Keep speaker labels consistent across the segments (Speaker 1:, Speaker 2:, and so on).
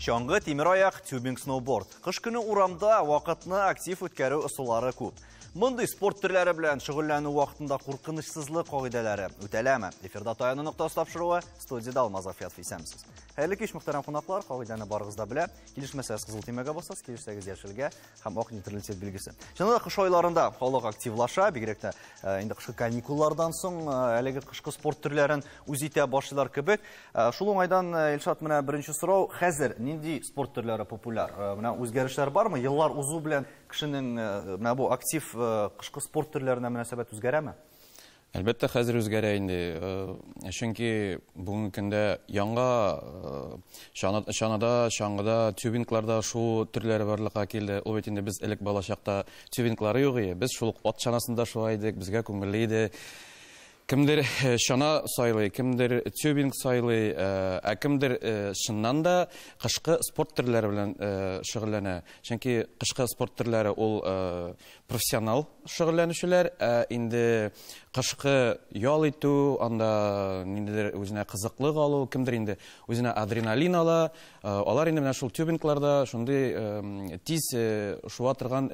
Speaker 1: Чаңгы, тимераяк, тюбинг, сноуборд. Кыш көне урамда вакытны актив үткәрү ысуллары күп. Мондый спорт төрләре белән шөгыльләнү вакытында куркынычсызлык кагыйдәләре үтәләме? Эфирда «Таяну ноктасы» тапшыруы, студияда Алмаз Афиятов. Исәнмесез. Хәерле кич, мөхтәрәм кунаклар, кагыйдәне барыгыз да белә. Килешмәсәгез, кызыл төймәгә басасыз, килешсәгез, яшелгә һәм ак нейтралитет билгесе. Чыннан да, кыш айларында халык активлаша, бигрәк тә инде кышкы каникуллардан соң әлеге кышкы спорт төрләрен үз итә башлыйлар кебек. Шул уңайдан, Илшат, менә беренче сорау: хәзер нинди спорт төрләре популяр? Менә үзгәрешләр бармы? Еллар узу белән кешенең менә бу актив кышкы спорт төрләренә мөнәсәбәт үзгәрәме?
Speaker 2: Әлбәттә, хәзер үзгәрә инде. Чөнки бүгенге көндә яңа чанада, чаңгыда, тюбингларда шуу төрләре барлыкка килде. Ул бит инде без элек балачакта тюбинглары юк иде. Без шул ук ат чанасында шуа идек, безгә күңелле иде. Кемдер чана сайлый, кемдер тюбинг сайлый, ә кемдер чыннан да кышкы спорт төрләре белән шөгыльләнә. Чөнки кышкы спорт төрләре ул профессионал шөгыльләнүчеләр, ә инде кышкы ял итү, анда ниндидер үзенә кызыклык алу, кемдер инде үзенә адреналин ала, алар инде менә шул тюбингларда шундый тиз шуа торган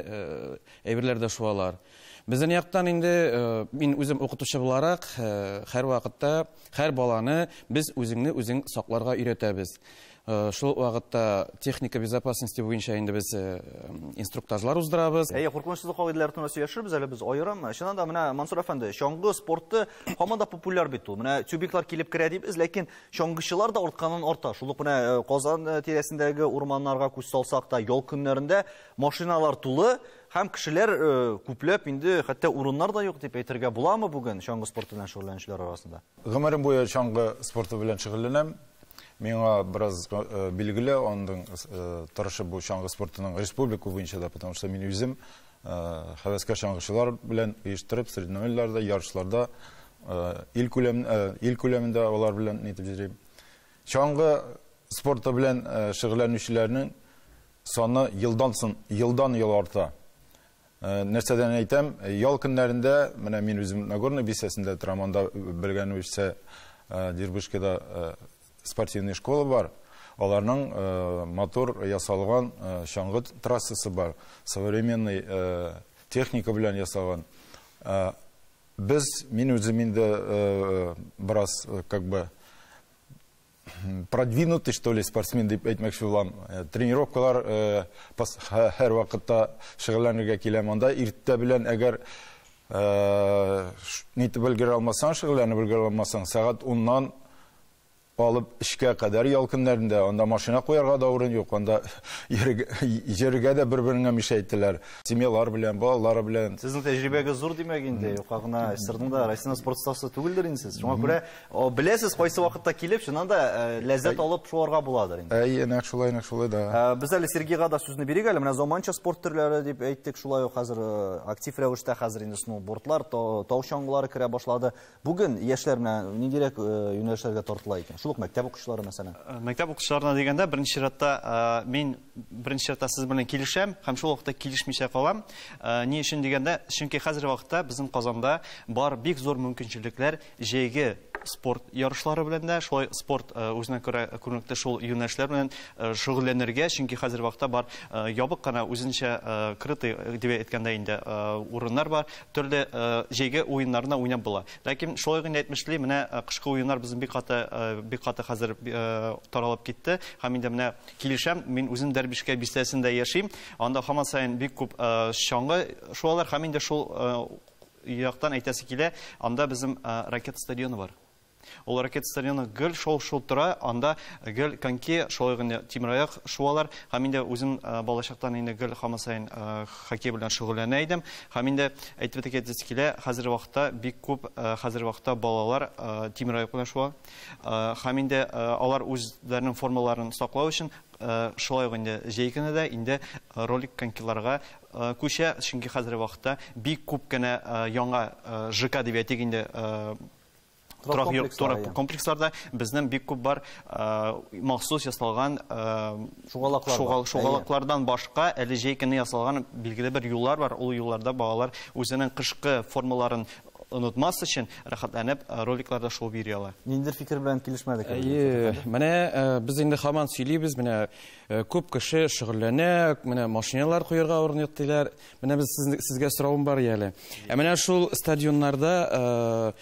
Speaker 2: әйберләрдә шуалар. Безнең яктан инде, мин үзем укытучы буларак, һәр вакытта һәр баланы без үзеңне үзең сакларга өйрәтәбез. Шул вакытта техника безопасности буенча инде без инструктажлар уздырабыз.
Speaker 1: Әйе, куркынычсызлык кагыйдәләре турында сөйләшербез әле без аерым. Чыннан да, менә, Мансур әфәнде, чаңгы спорты һаман да популяр бит ул. Менә тюбинглар килеп керә дибез, ләкин чаңгычылар да артканнан арта. Шул ук менә Казан тирәсендәге урманнарга күз салсак та, ял көннәрендә машиналар тулы һәм кешеләр күпләп инде, хәтта урыннар да юк дип әйтергә буламы бүген чаңгы спорты белән шөгыльләнүчеләр арасында?
Speaker 3: Гомерем буе чаңгы спорты белән шөгыльләнәм. Миңа бераз билгеле аның торышы, бу чаңгы спортының республика буенча да, потому что мин үзем һәвәскәр чаңгычылар белән оештырып, соревнованиеләрдә, ярышларда ил күләм ил күләмендә алар белән нитеп йөрим. Чаңгы спорты белән шөгыльләнүчеләрнең саны елдан соң елдан ел арта. Нәрсәдән әйтәм, ял көннәрендә, менә мин үзем Нагорный бистәсендә торам, анда, белгәнебезчә, Дербышкада спортивный школа бар. Аларның матур ясалган чаңгы трассасы бар, современный техника белән ясалган. Без, мин үзем инде бераз как бы продвинутый, что ли, спортсмен дип әйтмәкче булам. Тренировкалар һәр вакытта шөгыльләнергә киләм. Анда иртә белән әгәр нитеп өлгерә алмасаң, шөгыльләнеп өлгерә алмасаң, сәгать 10-нан алып 3-кә кадәр ял көннәрендә анда машина куярга да урын юк, анда йөрергә дә бер-береңә мешәйттеләр. Семьялар белән, балалары белән.
Speaker 1: Сезнең тәҗрибәгез зур, димәк инде, юкка гына СССРның да, Россиянең спорт остасы түгелдер инде сез. Шуңа күрә беләсез, кайсы вакытта килеп, чыннан да ләззәт алып шуарга буладыр инде.
Speaker 3: Әйе, нәкъ шулай, нәкъ шулай да.
Speaker 1: Без әле Сергейга да сүзне бирик әле. Менә заманча спорт төрләре дип әйттек, шулай ук хәзер актив рәвештә хәзер инде сноубордлар, тау чаңгылары керә башлады. Бүген яшьләр менә ниндирәк юнәлешләргә тартыла икән? Шул ук мәктәп укучылары, мәсәлән.
Speaker 4: Мәктәп укучыларына дигәндә, беренче чиратта, мин беренче чиратта сез белән килешәм һәм шул вакытта килешмичә калам. Ни өчен дигәндә, чөнки хәзерге вакытта безнең Казанда бар бик зур мөмкинчелекләр җәйге спорт ярышлары белән дә, шулай спорт үзенә күрә күренекле шул юнәлешләр белән шөгыльләнергә, чөнки хәзерге вакытта бар ябык кына, үзенчә крытый дип әйткәндә инде, урыннар бар, төрле җәйге уеннарны уйнап була. Ләкин шулай гына әйтмешли, менә кышкы уеннар безнең бик каты хәзер таралып китте. Һәм инде менә килешәм, мин үзем Дәрбишкә бистәсендә яшим. Анда һаман саен бик күп чаңгы шуалар һәм инде шул яктан әйтәсе килә, анда безнең Ракета стадионы бар. Ул Ракета стадионы гел шул тора, анда гел коньки, шулай гына тимераяк шуалар. Һәм инде үзем балачактан инде гел һаман саен хоккей белән шөгыльләнә идем. Һәм инде әйтеп үтәсе килә, хәзерге вакытта бик күп хәзерге вакытта балалар тимераяк белән шуа. Һәм инде алар үзләренең формаларын саклау өчен шулай ук инде җәй көне дә инде ролик конькиларга күчә, чөнки хәзерге вакытта бик күп кенә яңа ЖК дип әйтик инде, торак йорт, торак комплексларда безнең бик күп бар махсус ясалган
Speaker 1: шугалаклар.
Speaker 4: Шугалаклардан башка әле җәй көне ясалган билгеле бер юллар бар. Ул юлларда балалар үзенең кышкы формаларын онытмас өчен рәхәтләнеп роликларда шуып йөри ала.
Speaker 1: Ниндидер фикер белән килешмәдек.
Speaker 2: Әйе, менә без инде һаман сөйлибез, менә күп кеше шөгыльләнә, менә машиналар куярга урын юк диләр. Менә без сезгә соравым бар әле. Ә менә шул стадионнарда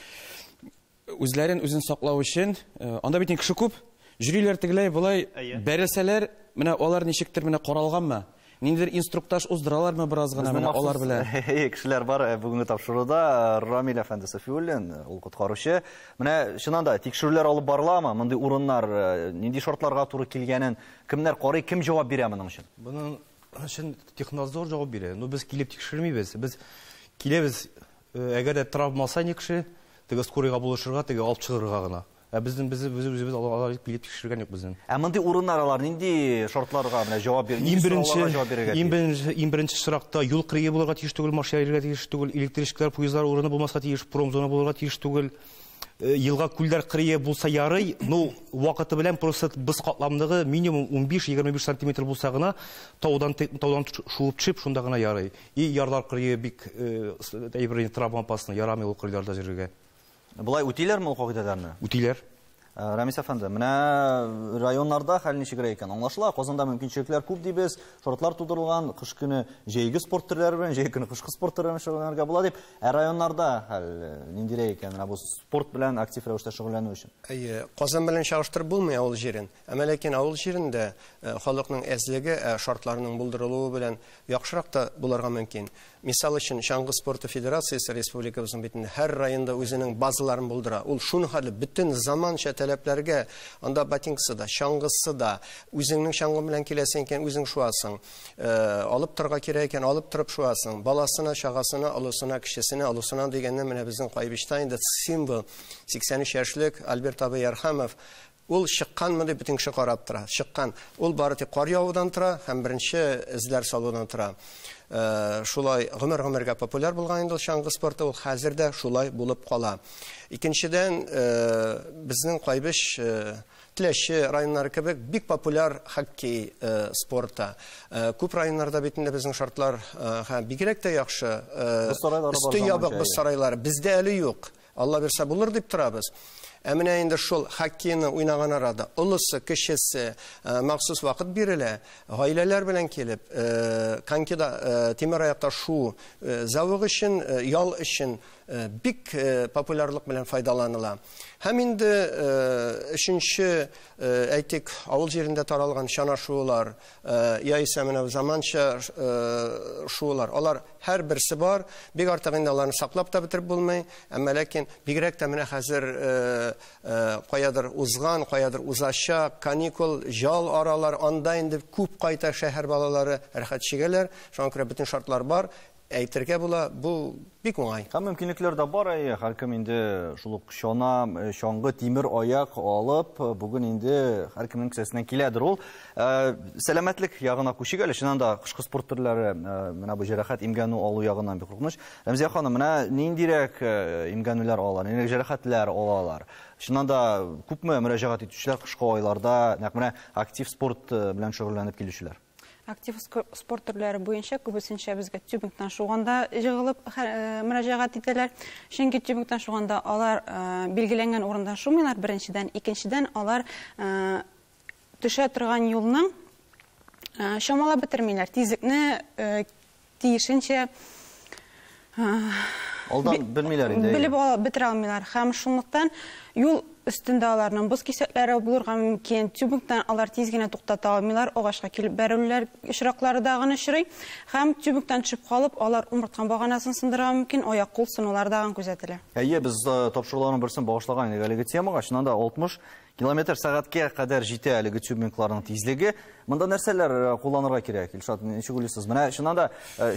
Speaker 2: үзләрен үзен саклау өчен, анда бит кеше күп, йөриләр тегеләй болай бәрелсәләр, менә алар ничектер менә каралганмы? Ниндидер инструктаж уздыралармы бераз гына менә алар белән?
Speaker 1: Кешеләр бар бүгенге тапшыруда. Рамил әфәнде Сафиуллин, ул коткаручы. Менә чыннан да тикшерүләр алып барыламы? Мондый урыннар нинди шартларга туры килгәнен кемнәр карый, кем җавап бирә моның өчен?
Speaker 5: Моның өчен технадзор җавап бирә. Но без килеп тикшермибез. Без киләбез, әгәр дә травма алса ни кеше, теге скорыйга булышырга, теге алып чыгарга гына. Ә безнең без үзебез алар килеп тикшергән юк безнең.
Speaker 1: Ә мондый урыннар алар нинди шартларга менә җавап бирә? Иң
Speaker 5: беренче, иң беренче чиратта юл кырые булырга тиеш түгел, машина йөрергә тиеш түгел, электричкалар, поездлар урыны булмаска тиеш, промзона булырга тиеш түгел. Елга күлләр кырые булса ярый, но вакыты белән просто боз катламлыгы минимум 15-25 сантиметр булса гына таудан таудан шуып төшеп шунда гына ярый. И ярлар кырые бик әйбер травма опасны, ярамый ул кырыйларда йөрергә.
Speaker 1: Болай үтиләрме ул кагыйдәләрне?
Speaker 5: Үтиләр.
Speaker 1: Рамис әфәнде, менә районнарда хәл ничегрәк икән? Аңлашыла, Казанда мөмкинчелекләр күп дибез, шартлар тудырылган, кыш көне җәйге спорт төрләре белән, җәй көне кышкы спорт төрләре белән шөгыльләнергә була дип. Ә районнарда хәл ниндирәк икән? Менә бу спорт белән актив рәвештә шөгыльләнү өчен.
Speaker 6: Әйе, Казан белән чагыштырып булмый авыл җирен. Әмма ләкин авыл җирендә халыкның әзлеге, шартларының булдырылуы белән яхшырак та булырга мөмкин. Мисал өчен, Чаңгы спорты федерациясе республикабызның бит инде һәр районда үзенең базаларын булдыра. Ул шуны хәтле бөтен заманча таләпләргә, анда ботинкасы да, чаңгысы да, үзеңнең чаңгың белән киләсең икән, үзең шуасың. Алып торырга кирәк икән, алып торып шуасың. Баласына, чагасына, олысына, кечесенә, олысына дигәнне менә безнең Кайбычта инде символ 83 яшьлек Альберт абый Ярхамов. Ул чыкканмы дип бөтен кеше карап тора. Чыккан. Ул бары тик кар явудан тора һәм беренче эзләр салудан тора. Шулай гомер-гомергә популяр булган инде ул чаңгы спорты, ул хәзер дә шулай булып кала. Икенчедән, безнең Кайбыч, Теләче районнары кебек бик популяр хоккей спорты. Күп районнарда бит инде безнең шартлар бигрәк тә яхшы. Өсте ябык боз сарайлары бездә әле юк. Алла бирсә булыр дип торабыз. Ә менә инде шул хоккейны уйнаган арада олысы, кечесе махсус вакыт бирелә. Гаиләләр белән килеп, конькида, тимер аякта шу зәвык өчен, ял өчен бик популярлык белән файдаланыла. Һәм инде өченче, әйтик, авыл җирендә таралган чана шуулар, яисә менә заманча шуулар, алар һәр берсе бар. Бик артык инде аларны саклап та бетереп булмый, әмма ләкин бигрәк тә менә хәзер каядыр узган, каядыр узачак, каникул, ял аралар, анда инде күп кайта шәһәр балалары рәхәт чигәләр. Шуңа күрә бөтен шартлар бар. Әйтергә була, бу бик уңай.
Speaker 1: Һәм мөмкинлекләр дә бар, әйе, һәркем инде шул ук чана, чаңгы, тимер аяк алып, бүген инде һәркемнең кесәсеннән киләдер ул. Сәламәтлек ягына күчик әле, чыннан да кышкы спорт төрләре, менә бу җәрәхәт имгәнү алу ягыннан бик куркыныч. Рәмзия ханым, менә ниндирәк имгәнүләр алалар, ниндирәк җәрәхәтләр алалар? Чыннан да күпме мөрәҗәгать итүчеләр кышкы айларда нәкъ менә актив спорт белән шөгыльләнеп килүчеләр?
Speaker 7: Актив спорт төрләре буенча күбесенчә безгә тюбингтан шуганда җыгылып мөрәҗәгать итәләр. Чөнки тюбингтан шуганда алар билгеләнгән урындан шумыйлар, беренчедән, икенчедән алар төшә торган юлның чамалап бетермиләр. Тизлекне тиешенчә
Speaker 1: алдан белмиләр инде.
Speaker 7: Белеп бетерә алмыйлар һәм шунлыктан юл өстендә аларның боз кисәкләре булырга мөмкин. Тюбингтан алар тиз генә туктата алмыйлар, агачка килеп бәрелүләр очраклары да гына очрый. Һәм тюбингтан төшеп калып, алар умырткан баганасын сындырырга мөмкин, аяк-кул сынулар да күзәтелә.
Speaker 1: Әйе, без тапшыруларның берсен багышлаган идек әлеге темага. Чыннан да 60 километр сәгатькә кадәр җитә әлеге тюбингларның тизлеге. Монда нәрсәләр кулланырга кирәк? Илшат, ничек уйлыйсыз? Менә чыннан да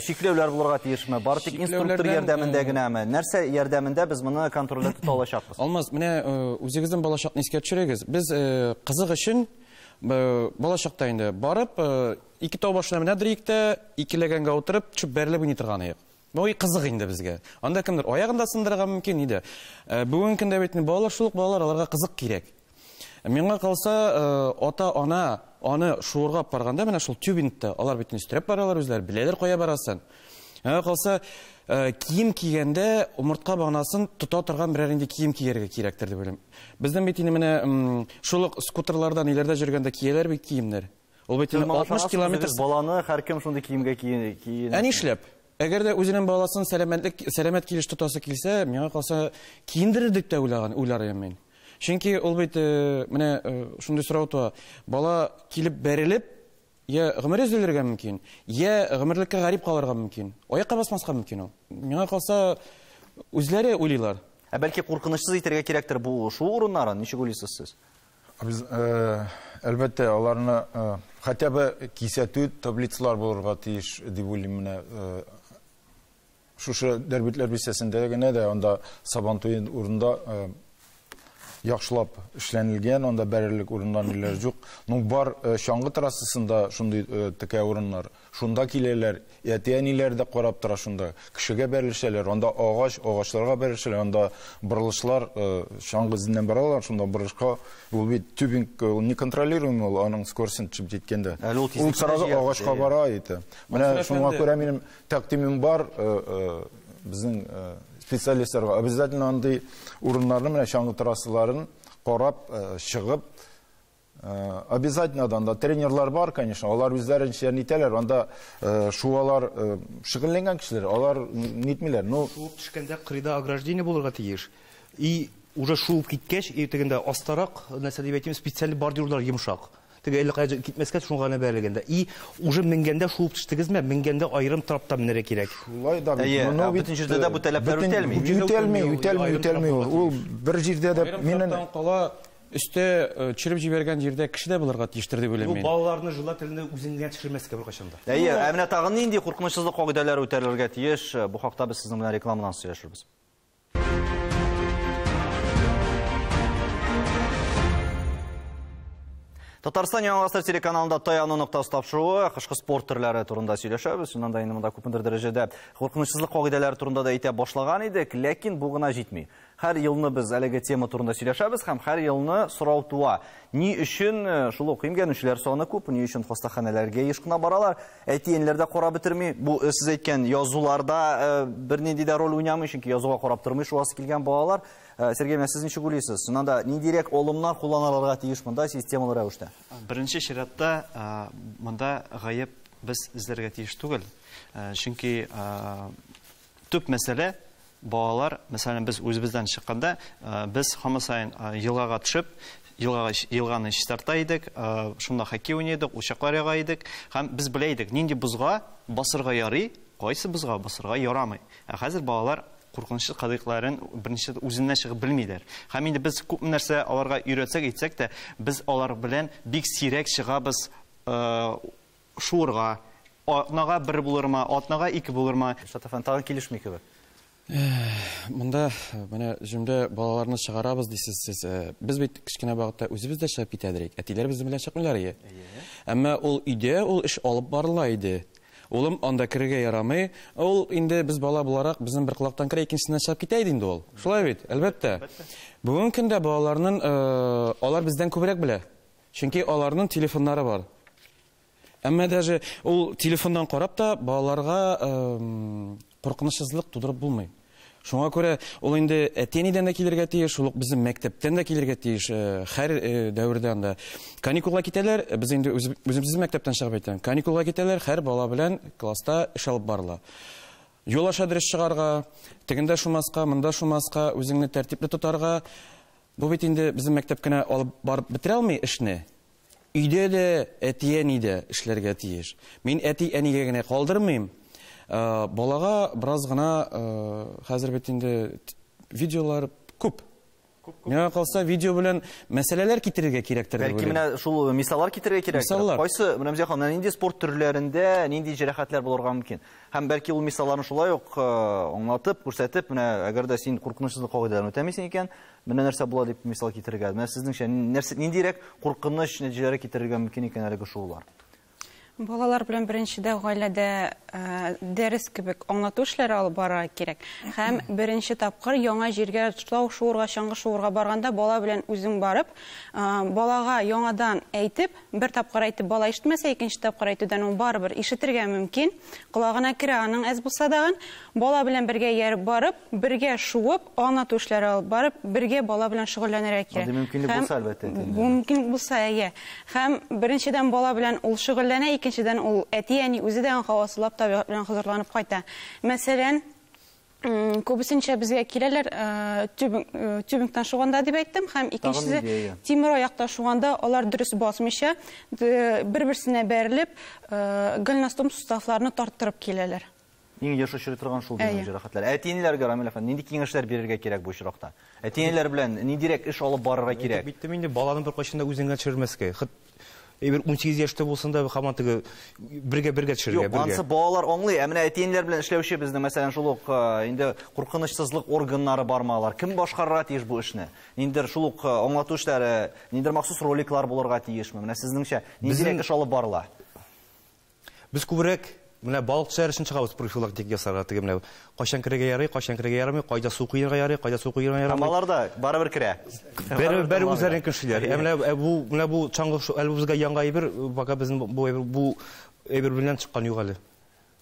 Speaker 1: чикләүләр булырга тиешме? Бары тик инструктор ярдәмендә генәме? Нәрсә ярдәмендә без моны контрольдә тота алачакбыз?
Speaker 2: Алмаз, менә үзегезнең балачакны искә төшерегез. Без кызык өчен балачакта инде барып, ике тау башына менә дриктә, икеләгәнгә утырып, төшеп бәрелеп уйный торган идек. Бу кызык инде безгә. Анда кемдер аягын да сындырырга мөмкин иде. Бүгенге көндә бит балалар шул ук балалар, аларга кызык кирәк. Миңа калса, ата-ана аны шуырга барганда, менә шул тюбингта алар бит өстерәп баралар үзләре, беләләр кая барасын. Миңа калса, Кием кигәндә умыртка баганасын тота торган берәр инде кием кияргә кирәктер дип уйлыйм. Безнең бит инде менә шул ук скутерларда ниләрдә йөргәндә кияләр бит киемнәр. Ул бит инде 60 километр
Speaker 1: баланы һәркем шундый киемгә киен.
Speaker 2: Ә нишләп? Әгәр дә үзенең баласын сәламәт килеш тотасы килсә, миңа калса киендерер дип тә уйлар идем мин. Чөнки ул бит менә шундый сорау туа. Бала килеп бәрелеп, я гомер өзелергә мөмкин, я гомерлеккә гарип калырга мөмкин. Аякка басмаска мөмкин ул. Миңа калса, үзләре уйлыйлар.
Speaker 1: Ә бәлки куркынычсыз итәргә кирәктер бу шул урыннарын, ничек уйлыйсыз сез?
Speaker 3: Без, әлбәттә, аларны хотя бы кисәтү таблицалар булырга тиеш дип уйлыйм менә. Шушы Дәрбитләр бистәсендә генә дә анда Сабантуй урында яхшылап эшләнелгән, анда бәрерлек урыннар ниләр юк. Ну бар чаңгы трассасында шундый текә урыннар. Шунда киләләр, әти-әниләр дә карап тора шунда. Кешегә бәрелешәләр, анда агач, агачларга бәрелешәләр, анда борылышлар, чаңгы эзеннән баралар, шунда борылышка ул бит тюбинг, ул неконтролируемый, ул аның скоростен төшеп җиткәндә.
Speaker 1: Әле ул
Speaker 3: Ул сразу агачка бара ите. Менә шуңа күрә минем тәкъдимем бар, безнең специалистларга обязательно андый урыннарны, менә чаңгы трассаларын карап чыгып, обязательно анда тренерлар бар, конечно, алар үзләренчә нитәләр, анда шуалар шөгыльләнгән кешеләр, алар нитмиләр. Ну,
Speaker 5: шуып төшкәндә кырыйда ограждение булырга тиеш. И уже шуып киткәч, иртәгендә астарак, нәрсә дип әйтим, специаль бордюрлар йомшак. Теге әллә кая китмәскә шуңа гына бәрелгәндә. И уже менгәндә шуып төштегезме? Менгәндә аерым трапта менәргә кирәк.
Speaker 3: Шулай да бит.
Speaker 1: Әйе,
Speaker 3: Моны бит
Speaker 1: бөтен җирдә дә бу таләпләр үтәлми.
Speaker 3: Үтәлми, үтәлми, үтәлми ул. Ул бер җирдә дә минем
Speaker 2: кала өстә төшереп җибәргән җирдә кеше дә булырга тиештер дип уйлыйм мин.
Speaker 5: Бу балаларны желательно үзеннән төшермәскә беркайчан да.
Speaker 1: Әйе, ә менә тагын нинди куркынычсызлык кагыйдәләре үтәлергә тиеш? Бу хакта без сезнең белән рекламадан сөйләшербез. Татарстан Яңа Гасыр телеканалында Таяну ноктасы тапшыруы, кышкы спорт төрләре турында сөйләшәбез. Шуннан да инде монда күпмедер дәрәҗәдә куркынычсызлык кагыйдәләре турында да әйтә башлаган идек, ләкин бу гына җитми. Һәр елны без әлеге тема турында сөйләшәбез һәм һәр елны сорау туа. Ни өчен шул ук имгәнүчеләр саны күп, ни өчен хастаханәләргә еш кына баралар, әти-әниләр дә карап бетерми. Бу сез әйткән язуларда бернинди дә роль уйнамый, чөнки язуга карап тормый шуасы килгән балалар. Сергей, менә сез ничек уйлыйсыз? Шуннан да ниндирәк алымнар кулланылырга тиеш монда системалы рәвештә?
Speaker 4: Беренче чиратта монда гаеп без эзләргә тиеш түгел. Чөнки төп мәсьәлә балалар, мәсәлән, без үзебездән чыкканда, без һаман саен елгага төшеп, елганы чистарта идек, шунда хоккей уйный идек, учаклар яга идек һәм без белә идек, нинди бозга басырга ярый, кайсы бозга басырга ярамый. Ә хәзер балалар куркынычсыз кадыйкларын беренче үзеннән чыгып белмиләр. Һәм инде без күп нәрсә аларга өйрәтсәк, әйтсәк тә, без алар белән бик сирәк чыгабыз шуырга. Атнага бер булырмы, атнага ике булырмы?
Speaker 1: Илшат әфәнде, тагын килешми кебек.
Speaker 2: Монда менә җөмлә балаларны чыгарабыз дисез сез. Без бит кечкенә вакытта үзебез дә чыгып китә идек. Әтиләр безнең белән чыкмыйлар иде. Әмма ул өйдә ул эш алып барыла иде. Улым анда керергә ярамый. Ул инде без бала буларак безнең бер колактан керә, икенчесеннән чыгып китә иде инде ул. Шулай бит, әлбәттә. Бүгенге көндә балаларның, алар бездән күбрәк белә. Чөнки аларның телефоннары бар. Әмма даже ул телефоннан карап та балаларга куркынычсызлык тудырып булмый. Шуңа күрә ул инде әти-әнидән дә килергә тиеш, шул ук безнең мәктәптән дә килергә тиеш, һәр дәвердә анда. Каникулга китәләр, без инде үзебезнең мәктәптән чыгып әйтәм. Каникулга китәләр, һәр бала белән класста эш алып барыла. Юл аша дөрес чыгарга, тегендә шумаска, монда шумаска, үзеңне тәртипле тотарга. Бу бит инде безнең мәктәп кенә алып барып бетерә алмый эшне. Өйдә дә әти-әни дә эшләргә тиеш. Мин әти-әнигә генә калдырмыйм. Балага бераз гына хәзер бит инде видеолар күп. Миңа калса, видео белән мәсьәләләр китерергә кирәктер дип
Speaker 1: Бәлки
Speaker 2: уйлыйм.
Speaker 1: менә шул мисаллар китерергә кирәктер.
Speaker 2: Мисаллар.
Speaker 1: Кайсы, менә Рәмзия ханым, менә нинди спорт төрләрендә нинди җәрәхәтләр булырга мөмкин? Һәм бәлки ул мисалларны шулай ук аңлатып, күрсәтеп, менә әгәр дә син куркынычсызлык кагыйдәләрен үтәмисең икән, менә нәрсә була дип мисал китерергә. Менә сезнеңчә ниндирәк куркыныч нәтиҗәләр китерергә мөмкин икән әлеге шулар?
Speaker 7: Балалар белән беренчедә гаиләдә дәрес кебек аңлату эшләре алып барырга кирәк. Һәм беренче тапкыр яңа җиргә тау шуырга, чаңгы шуырга барганда бала белән үзең барып, балага яңадан әйтеп, бер тапкыр әйтеп бала ишетмәсә, икенче тапкыр әйтүдән ул барыбер ишетергә мөмкин. Колагына керә аның әз булса дагын. Бала белән бергә ияреп барып, бергә шуып, аңлату эшләре алып барып, бергә бала белән шөгыльләнергә кирәк.
Speaker 1: Андый мөмкинлек булса, әлбәттә.
Speaker 7: Мөмкин булса, әйе. Һәм беренчедән бала белән ул шөгыльләнә, икенчедән ул әти-әни үзе дә һава сулап, табигать белән хозурланып кайта. Мәсәлән, күбесенчә безгә киләләр, тюбингтан шуганда дип әйттем, һәм икенчесе тимер аякта шуганда алар дөрес басмыйча, бер-берсенә бәрелеп, голеностоп суставларны тарттырып киләләр.
Speaker 1: Иң еш очрый торган шул дигән җәрәхәтләр. Әти-әниләргә, Рамил әфәнде, нинди киңәшләр бирергә кирәк бу очракта? Әти-әниләр белән ниндирәк эш алып барырга кирәк?
Speaker 5: Әйтеп инде, баланы беркайчан да үзеңә төшермәскә. Хыт әйбер 18 яшьтә булсын да, һаман теге бергә-бергә төшерергә,
Speaker 1: бергә. Юк, ансы балалар аңлый. Ә менә әти-әниләр белән эшләүче безнең, мәсәлән, шул ук инде куркынычсызлык органнары бармы алар? Кем башкарырга тиеш бу эшне? Ниндидер шул ук аңлату эшләре, ниндидер махсус роликлар булырга тиешме? Менә сезнеңчә, ниндирәк эш алып барыла?
Speaker 5: Без күбрәк менә балыкчылар өчен чыгабыз профилактик ясарга, теге менә кайчан керергә ярый, кайчан керергә ярамый, кайда су куярга ярый, кайда су куярга ярамый.
Speaker 1: Һәм алар да барыбер керә.
Speaker 5: Бер үзләренең кешеләр. Ә менә бу, менә бу чаңгы әле безгә яңа әйбер, пока безнең бу әйбер, бу әйбер белән чыккан юк әле.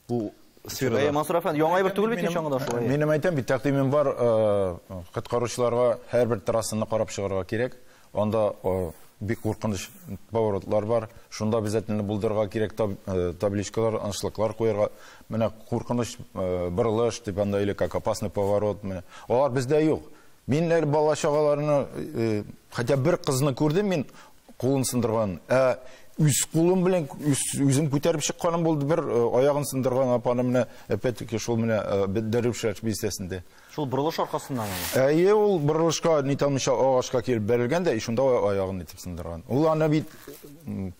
Speaker 5: Бу сферада.
Speaker 1: Мансур әфәнде, яңа әйбер түгел бит чаңгыда шулай.
Speaker 3: Минем әйтәм бит, тәкъдимем бар, коткаручыларга һәрбер трассаны карап чыгарга кирәк. Анда бик куркыныч поворотлар бар. Шунда обязательно булдырырга кирәк табличкалар, аншлаглар куярга. Менә куркыныч борылыш дип анда или как опасный поворот. Менә алар бездә юк. Мин әле бала чагаларны, хотя бер кызны күрдем мин кулын сындырган. Ә үз кулым белән үзем күтәреп чыкканым булды, бер аягын сындырган апаны менә опять-таки шул менә Дәрвишләр бистәсендә.
Speaker 1: Шул борылыш аркасыннан ул.
Speaker 3: Әйе, ул борылышка ни танмыйча агачка килеп бәрелгән дә, шунда аягын итеп сындырган. Ул аны бит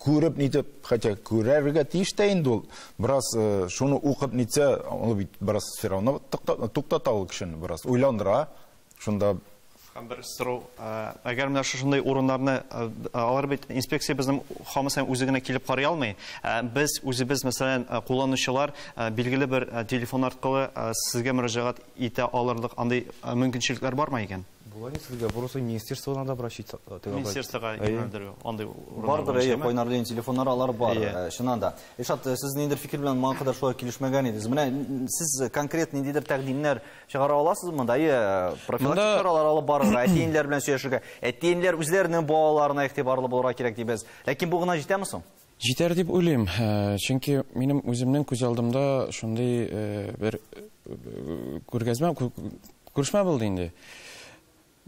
Speaker 3: күреп нитеп, хотя күрергә тиеш тә инде ул. Бераз шуны укып нитсә, ул бит бераз все равно туктата ул кешене, бераз уйландыра. Шунда
Speaker 4: Һәм бер сорау, әгәр менә шушындый урыннарны, алар бит инспекция безнең хамысын үзе генә килеп карый алмый. Без үзебез, мәсәлән, кулланучылар билгеле бер телефон аркылы сезгә мөрәҗәгать итә алырлык андый мөмкинчелекләр бармы икән?
Speaker 5: Була не сезгә, просто министерстводан надо обращаться.
Speaker 4: Министерствога юнәлдерү, андый урыннар.
Speaker 1: Бардыр, әйе, кайнар линия телефоннары алар бар, чыннан да. Илшат, сез ниндидер фикер белән моңа кадәр шулай килешмәгән идегез. Менә сез конкрет ниндидер тәкъдимнәр чыгара аласызмы монда? Әйе, профилактик чаралар алып барырга, әти-әниләр белән сөйләшергә, әти-әниләр үзләренең балаларына игътибарлы булырга кирәк дибез. Ләкин бу гына җитәме соң?
Speaker 2: Җитәр дип уйлыйм, чөнки минем үземнең күз алдымда шундый бер күргәзмә, күрешмә булды инде.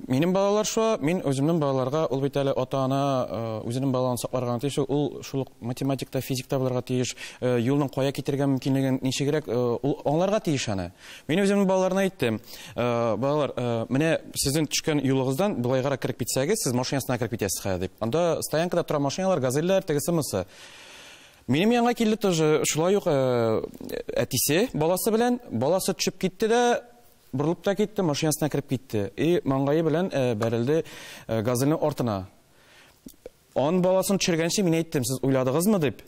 Speaker 2: Минем балалар шуа, мин үземнең балаларга, ул бит әле ата-ана үзенең балаларын сакларга тиеш, ул шул ук математикта, физикта булырга тиеш, юлның кая китергә мөмкинлеген ничегрәк ул аңларга тиеш аны. Мин үземнең балаларына әйттем, балалар, менә сезнең төшкән юлыгыздан болайгарак кереп китсәгез, сез машина астына кереп китәсез хәзер дип. Анда стоянкада тора машиналар, газельләр, тегесе-мысы. Минем янга килде тоже шулай ук әтисе баласы белән, баласы төшеп китте дә, борылып та китте, машинасына кереп китте. И маңгайы белән бәрелде газельнең артына. Ан баласын төшергәнче мин әйттем, сез уйладыгызмы дип.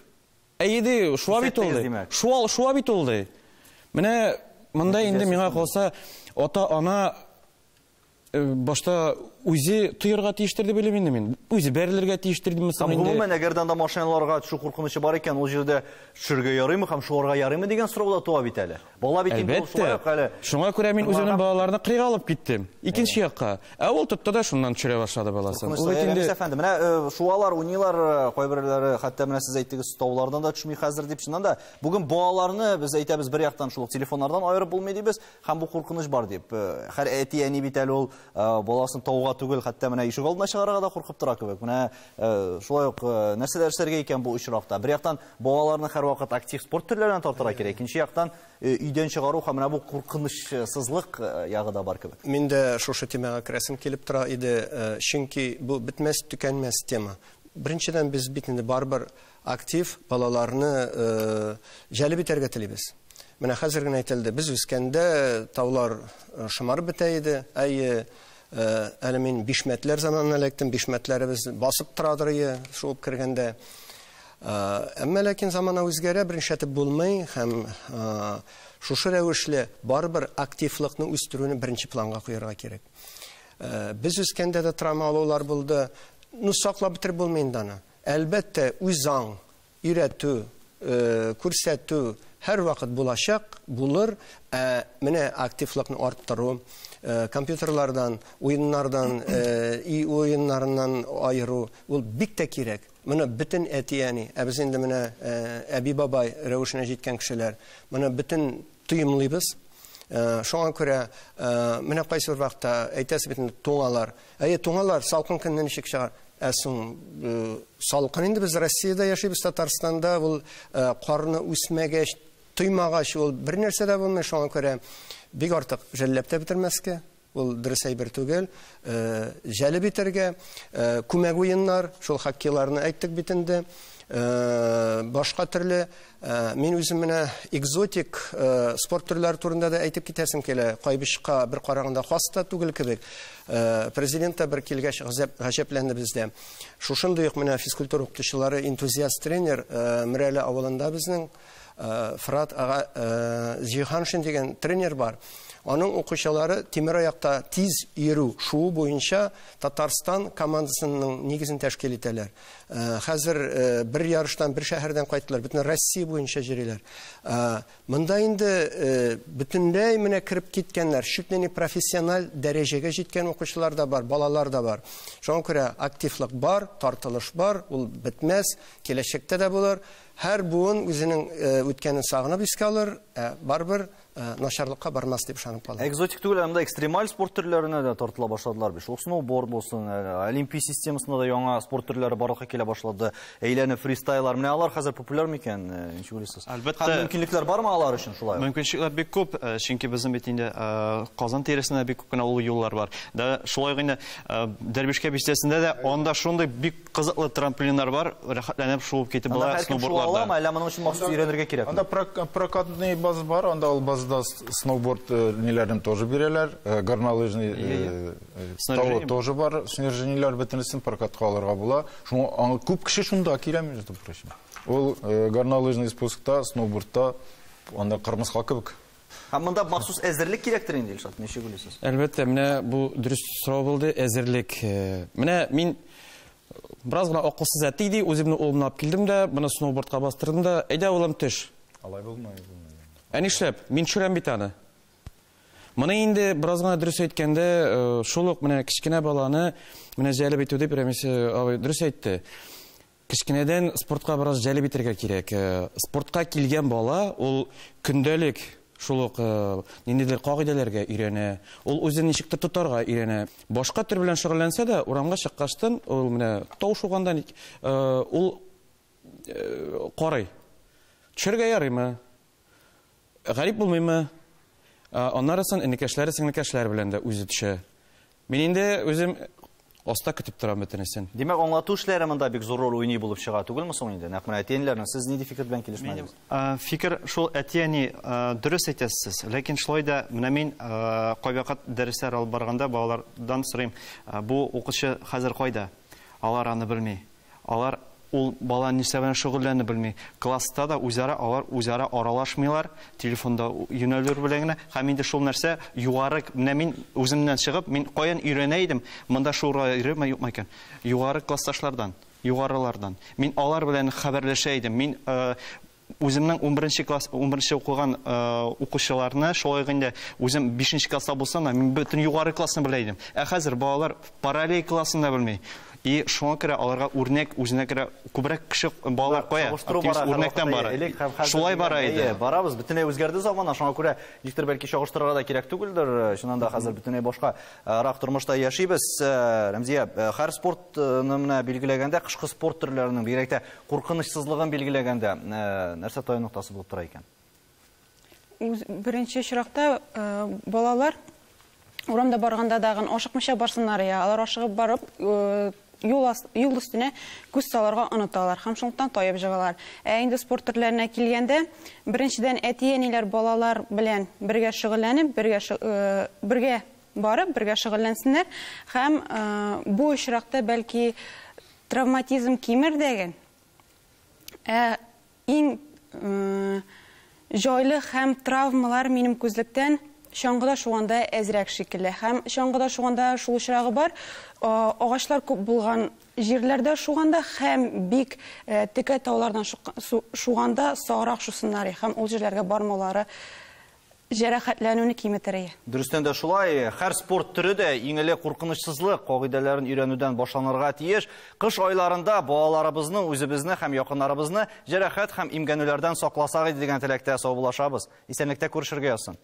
Speaker 2: Әйе ди, шуа бит ул ди. Шуа бит ул ди. Менә монда инде миңа калса, ата-ана башта үзе тоярга тиештер дип уйлыйм инде мин. Үзе бәрелергә тиештер димме соң инде?
Speaker 1: Гомумән, әгәр дә анда машиналарга төшү куркынычы бар икән, ул җирдә төшергә ярыймы һәм шуарга ярыймы дигән сорау да туа бит әле. Бала бит инде ул шулай ук әле.
Speaker 2: Шуңа күрә мин үземнең балаларны кырыйга алып киттем, икенче якка. Ә ул тотты да шуннан төшерә башлады баласын. Ул бит инде
Speaker 1: Әфәнде, менә шуалар, уйныйлар, кайберләре, хәтта менә сез әйттегез, таулардан да төшми хәзер дип, чыннан да бүген балаларны без әйтәбез, бер яктан шул ук телефоннардан аерып булмый дибез, һәм бу куркыныч бар дип. Һәр әти-әни бит әле ул баласын тауга түгел, хәтта менә ишек алдына чыгарырга да куркып тора кебек. Менә шулай ук нәрсәләр эшләргә икән бу очракта? Бер яктан балаларны һәрвакыт актив спорт төрләренә тартырга кирәк, икенче яктан өйдән чыгару һәм менә бу куркынычсызлык ягы да бар кебек.
Speaker 6: Мин дә шушы темага керәсем килеп тора иде, чөнки бу бетмәс, төкәнмәс тема. Беренчедән, без бит инде барыбер актив балаларны җәлеп итәргә телибез. Менә хәзер генә әйтелде, без үскәндә таулар шомарып бетә иде. Әйе, әле мин бишмәтләр заманына эләктем, бишмәтләребез басып торадыр ие, шуып кергәндә. Әмма ләкин замана үзгәрә, берничә булмый һәм шушы рәвешле барыбер активлыкны үстерүне беренче планга куярга кирәк. Без үскәндә дә травма алулар булды. Ну, саклап бетереп булмый инде аны. Әлбәттә, үзаң, өйрәтү, күрсәтү һәр вакыт булачак, булыр. Менә активлыкны арттыру, компьютерлардан, уеннардан, уеннарыннан аеру, ул бик тә кирәк. Моны бөтен әти-әни, ә без инде менә әби-бабай рәвешенә җиткән кешеләр, моны бөтен тоемлыйбыз. Шуңа күрә менә кайсы бер вакытта әйтәсе бит инде, туңалар. Әйе, туңалар, салкын көнне ничек чыгар? Ә соң салкын инде, без Россиядә яшибез, Татарстанда ул карны үсмәгәч, тоймагач, ул бер нәрсә дә булмый. Шуңа күрә бик артык жәлләп тә бетермәскә, ул дөрес әйбер түгел. Җәлеп итәргә, күмәк уеннар, шул хоккейларны әйттек бит инде, башка төрле. Мин үзем менә экзотик спорт төрләре турында да әйтеп китәсем килә. Кайбычка бер караганда хас та түгел кебек. Президент та бер килгәч гаҗәпләнде бездә. Шушындый ук менә физкультура укытучылары, энтузиаст тренер Мөрәле авылында безнең Фрат ага Зиһаншин дигән тренер бар. Аның укучылары тимер аякта тиз йөрү, шуу буенча Татарстан командасының нигезен тәшкил итәләр. Хәзер бер ярыштан, бер шәһәрдән кайттылар, бөтен Россия буенча йөриләр. Монда инде бөтенләй менә кереп киткәннәр, чуть ли не профессиональ дәрәҗәгә җиткән укучылар да бар, балалар да бар. Шуңа күрә активлык бар, тартылыш бар, ул бетмәс, киләчәктә дә булыр. Һәр буын үзенең үткәнен сагынып искә алыр, барыбер начарлыкка бармас дип ышанып калам.
Speaker 1: Экзотик түгел, анда экстремаль спорт төрләренә дә тартыла башладылар бит. Шул сноуборд булсын, олимпий системасында да яңа спорт төрләре барлыкка килә башлады. Әйләнеп фристайлар. Менә алар хәзер популяр микән, ничек уйлыйсыз?
Speaker 4: Әлбәттә.
Speaker 1: Һәм мөмкинлекләр бармы алар өчен шулай?
Speaker 4: Мөмкинлекләр бик күп, чөнки безнең бит инде Казан тирәсендә бик күп кенә олы юллар бар. Да шулай ук инде Дәрвишкә бистәсендә дә анда шундый бик кызыклы трамплиннар бар, рәхәтләнеп шуып китеп була сноубордларда.
Speaker 1: Анда әллә моның өчен махсус өйрәнергә кирәкме?
Speaker 3: Анда прокатный база бар, анда ул базада сноуборд ниләрен тоже бирәләр, горнолыжный тавы тоже бар, снаряжениеләр бөтенесен прокатка алырга була. Шуңа күп кеше шунда килә, между прочим. Ул горнолыжный спускта, сноубордта анда кырмыска кебек.
Speaker 1: Һәм монда махсус әзерлек кирәктер инде, Илшат, ничек уйлыйсыз?
Speaker 2: Әлбәттә, менә бу дөрес сорау булды, әзерлек. Менә мин бераз гына акылсыз әти ди, үземне улымны алып килдем дә, моны сноубордка бастырдым да, әйдә улым төш.
Speaker 3: Алай булмый.
Speaker 2: Ә нишләп? Мин төшерәм бит аны. Моны инде бераз гына дөрес әйткәндә, шул ук менә кечкенә баланы менә җәлеп итү дип Рәмис абый дөрес әйтте. Кечкенәдән спортка бераз җәлеп итәргә кирәк. Спортка килгән бала ул көндәлек шул ук ниндидер кагыйдәләргә өйрәнә, ул үзен ничектер тотарга өйрәнә. Башка төр белән шөгыльләнсә дә, урамга чыккачтын, ул менә тау шуганда ул карый. Төшәргә ярыймы? Гарип булмыймы? Аннарысын энекәшләре, сеңлекәшләре белән дә үзе төшә. Мин инде үзем аста көтеп торам бөтенесен.
Speaker 1: Димәк, аңлату эшләре монда бик зур роль уйный булып чыга түгелме соң инде? Нәкъ менә әти-әниләрнең сез нинди фикер белән килешмәдегез?
Speaker 4: Фикер шул, әти-әни дөрес әйтәсез, ләкин шулай да менә мин кайвакыт дәресләр алып барганда балалардан сорыйм, бу укучы хәзер кайда? Алар аны белми. Алар ул бала нәрсә белән шөгыльләнә белми. Класста да үзара алар үзара аралашмыйлар, телефонда юнәлер белән генә. Һәм инде шул нәрсә югары, менә мин үземнән чыгып, мин каян өйрәнә идем, монда шура өйрәнмә юкмы икән? Югары классташлардан, югарылардан. Мин алар белән хәбәрләшә идем. Мин үземнең 11 класс, 11 укыган укучыларны, шулай ук инде үзем 5 класста булсам да, мин бөтен югары классны белә идем. Ә хәзер балалар параллель классын да белми. И шуңа күрә аларга үрнәк, үзенә күрә күбрәк кеше балалар кая, оптимист үрнәктән бара. Шулай бара иде.
Speaker 1: Барабыз, бөтенләй үзгәрде замана, шуңа күрә ничектер бәлки чагыштырырга да кирәк түгелдер. Чыннан да хәзер бөтенләй башка рак тормышта яшибез. Рәмзия, һәр спортны менә билгеләгәндә, кышкы спорт төрләренең бигрәк тә куркынычсызлыгын билгеләгәндә, нәрсә таяну ноктасы булып тора икән?
Speaker 7: Беренче очракта балалар урамда барганда дагын ашыкмыйча барсыннар я, алар ашыгып барып юл өстенә күз салырга оныталар һәм шунлыктан таеп җыгалар. Ә инде спорт төрләренә килгәндә, беренчедән әти-әниләр балалар белән бергә шөгыльләнеп, бергә барып, бергә шөгыльләнсеннәр һәм бу очракта бәлки травматизм кимер дәген. Ә иң җайлы һәм травмалар минем күзлектән чаңгыда шуганда әзрәк шикелле. Һәм чаңгыда шуганда шул очрагы бар, агачлар күп булган җирләрдә шуганда һәм бик текә таулардан шуганда саграк шусыннар һәм ул җирләргә бармаулары җәрәхәтләнүне киметер.
Speaker 1: Дөрестән дә шулай, һәр спорт төре дә иң элек куркынычсызлык кагыйдәләрен өйрәнүдән башланырга тиеш. Кыш айларында балаларыбызны, үзебезне һәм якыннарыбызны җәрәхәт һәм имгәнүләрдән сакласак иде дигән теләктә саубуллашабыз. Исәнлектә күрешергә язсын.